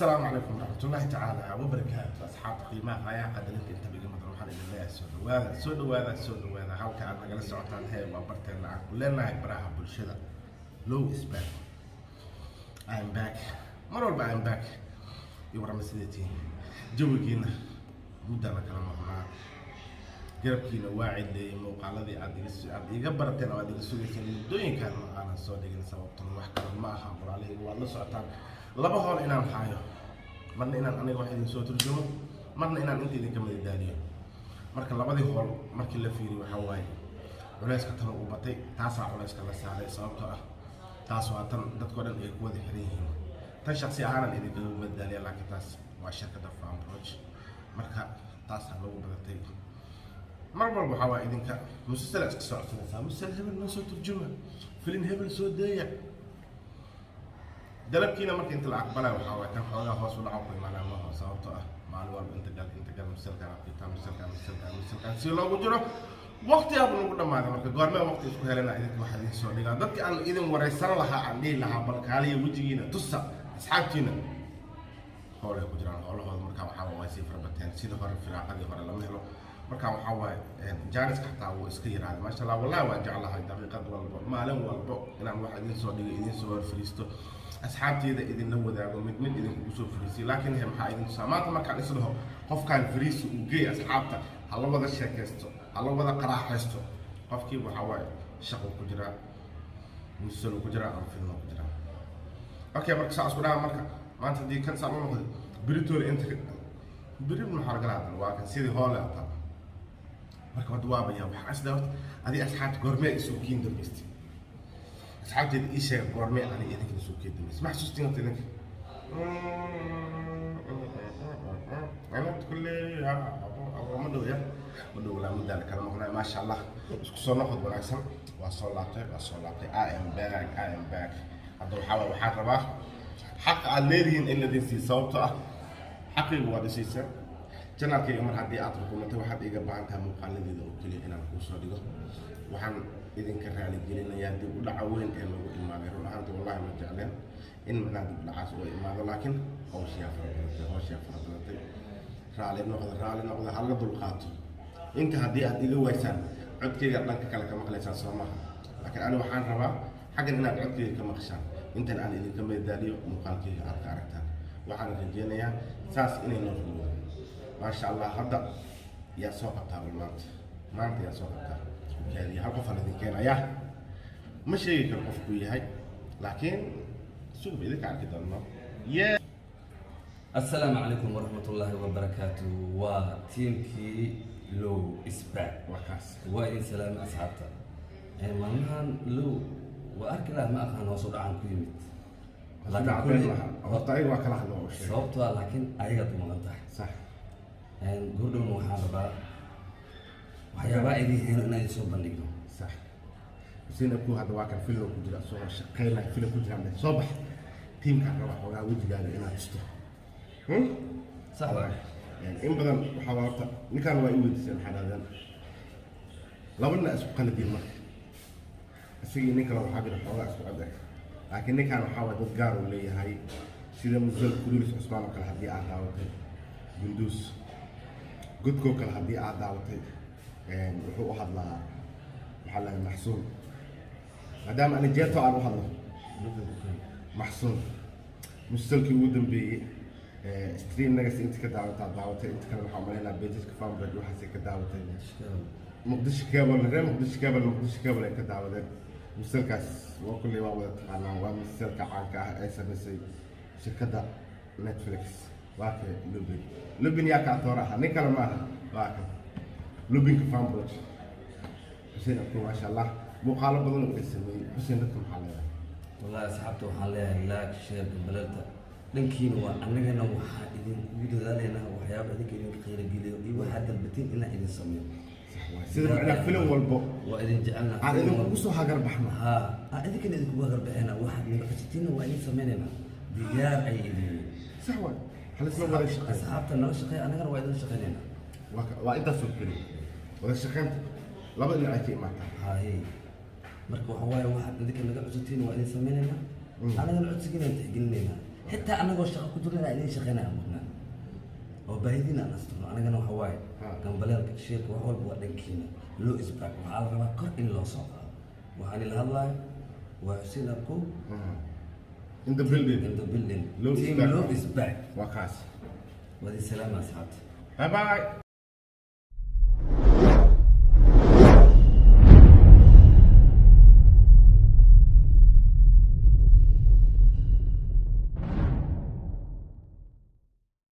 Asalaamu calaykum waraxmatullaahi tacaala wabarakaatu. Asxaabta qiimaha, qaayaha, qadarinta inta biga mudan, waxaan idin leeyahay soo dhawaada, soo dhawaada, soo dhawaada. Halka aad nagala socotaan hee waa barteena aan ku leenahay baraha bulshada. Low is back, I am back. Mar walba I am back. Iyo warama, sideetiin jawigiina? Muddana kala maqnaa, garabkiina waa cidleeyay. Muuqaaladii aad iga barateen oo aad iga sugayseen muddooyinkan ma aanan soo dhigin. Sababtan wax kale ma aha, walaalihayga, waad la socotaan laba howl inaan haayo: marna inaan aniga wax idin soo turjumo, marna inaan inta idinka madadaaliyo. Marka labadii howl markii la fiiriyo, waxaa waaye culayska tan ugu batay, taasaa culayska la saaray, sababtoo ah taas waa tan dadkoo dhan ay ku wada xiran yihiin. Tan shaksi ahaanan idinkaga madadaaliya, laakiin taas waa shirkadda Farmproj. Marka taasaa lagu badatay. Mar walba waxaa waa idinka musalsala iska soo codsanaysaa: musal hebel noo soo turjuma, filin hebel soo deeya. Dalabkiina marka inta la aqbalaya, waxaa waay kan xoogaa hoos u dhaco ku imaanaa maaho, sababtoo ah maalin walba inta gal, inta gal, musalkaan aqiitaa, musalkaan, musalkaan, musalkaan si loogu jiro, waqti aaba nagu dhamaaday. Marka goormee waqti isku helana idinka waxaa idin soo dhigaa? Dadki aan idin waraysan lahaa, aan dhihi lahaa bal kaaliya, wejigiina tusa asxaabtiina, howlay ku jiraan, howlahooda. Marka waxaa waa sii farabateen sidii hore, firaaqadii hore lama helo. Marka waxaa waaye jaaniska xataa wuu iska yaraaday. Maasha Allah, wallahi waan jeclahay daqiiqad walbo, maalin walbo inaan wax idin soo dhigo, idin soo hor fariisto, asxaabteeda idinla wadaago, mid mid idinkugu soo fariisiyo. Laakiin he, maxaa idin tusaa maanta? Markaan is dhaho qofkaan fariisi uu geey, asxaabta ha la wada sheekaysto, ha la wada qaraaxaysto, qofkii waxaa waaye shaqo ku jiraa, musalsal ku jiraa ama film ku jiraa. Okay, marka saa isku dhaha. Marka maanta haddii kan saan u noqday, beritoole inta beri maxaa laga hadla? Waa kan sidii hoole ataa. Marka horta waaba yaa waxaa isla horta adi asxaabta goormee isoo kiin dambaystay? Asxaabteeda ii sheega, goormee ani idinka isoo kiin dambaystay? Ma xasuustiin horta idinka? Ana kulley ma dhow ya, ma dhow laa muddaa la kala maqnaa. Maasha Allah, isku soo noqod wanaagsan. Waa soo laabtay, waa soo laabtay. I am back, I am back. Hadda waxaa waay waxaan rabaa xaqa aad leedihiin in ladin siiyo, sababtoo ah xaqiigu waad isiiseen. Channelkayga mar haddii aad rukumatay, waxaad iiga baahan tahay muuqaaladeeda oo keliya inaan kuu soo dhigo. Waxaan idinka raaligelinayaa dib u dhaca weyn ee nagu imaaday. Run ahaanti wallahi ma jecleen in macnaha dib u dhacaas uu imaado, laakiin hawshiyaa fara badatay, hawshiyaa fara badatay. Raali noqda, raali noqda, hala dulqaato. Inta haddii aad iga waysaan, codkayga dhanka kale ka maqlaysaan, soo maaha? Laakiin ani waxaan rabaa xaggan inaad codkayga ka maqashaan, intan aan idinka madadaaliyo, muuqaalkayga aad ka aragtaan. Waxaan rajeynayaa saas inay noo rumowdo. Maasha Allah, hadda yaa soo qabtaa? Bal maanta, maanta yaa soo qabtaa? Kaadiya, hal qof aan idin keenayaa. Ma sheegi karo qofkuu yahay, laakiin sugba idinka arki doono. Yeah. Asalaamu calaykum waraxmatullaahi wabarakaatu. Waa tiimkii Low is back. Waa kaas. Waa idin salaamay, asxaabta. Maalmahan Low waa arki laha, ma aqaan hoos u dhacan ku yimid. Laakiin Horta ayaga waa kala hadla, waa u sheegay. Sababtoo ah laakiin ayagaad u maqan tahay. Sax. Gordhowna waxaan rabaa waxyaabaha idin heyno inaan idin soo bandhigno. Sax. Xuseen Abku hadda waa kan film ku jira, soo shaqeynaya, film ku jira. Soo bax, tiimkaan raba xoogaa wejigaaga inaad tusto. Sax waay. In badan waxaa waa horta ninkaan waa i weydiisay, maxaa dhahdeen laba nin isku qaladiin. Marka isagii nin kale waxaa jira xoogaa isku cod eg, laakiin ninkaan waxaa waa dad gaar uu leeyahay, sida Musal Kurulis Cusmaan oo kale haddii aad daawatay, Gunduus Godkoo kale haddii aad daawatay, wuxuu u hadlaa maxaa la Maxsuun. Maadaama ani jeeto aan u hadlo Maxsuun, musalkii ugu dambeeyey stream nagas inta ka daawataa daawatay, inta kale waxaa umaleynaa pageska Fanbred waxaasay ka daawatay. Muqdisho Cable, reer Muqdisho Cable, Muqdisho Cable ay ka daawadeen musalkaas. Waa kulley waa wada taqaanaa, waa musalka caanka ah ee samaysay shirkadda Netflix. Waa kee Lubin? Lubin yaa ka atoor aha? Nin kale maaha, waa kan Lubinka Fanbred, Xuseen Abko. Maasha Allah, muuqaalo badan oo ay sameeyey. Xuseen, dadka maxaa leedahay? Wallahi asxaabta waxaan leeyahay like, share, gambaleelta dhankiina waa. Annagana waxaa idinkugu dadaalaynaa waxyaaba idinka idinka qiirogeliyo iyo waxaad dalbatiin inaan idin sameeyo. Sida macnaa filim walbo waa idin jecelnaa. Aan idinkugu soo hagar baxno. Haa, aan idinkana idinkugu hagarbaxayna. Waxaad naga codsatiin waa idin sameynaynaa, diyaar ayay idin yihiin. Sax waay, halisla wada shaqeyn. Asxaabta nala shaqeeya, annagana waa idin shaqeynaynaa. Waa intaasoo keliya. Wada shaqeynta laba dhinac ay ka imaataa. Haye, marka waxa waaye waxaad idinka naga codsatiin waa idin sameynaynaa, annagana codsigiinaan tixgelinaynaa. Xitaa anagoo shaqo ku jirna inaan idiin shaqeynaya mudnaa oo baahidiina aan asturno. Anagana waxa waaye gambaleelka, share-ka, wax walba waa dhankiina. Loo isbaak waxaa la rabaa kor in loo soo qaado. Waxaan ila hadlaayo waa Xuseen Abkow. In the building. In the building. Loo Team is back. Loo is back. Waa kaas. Wadi salaama, asxaabta. Bye bye.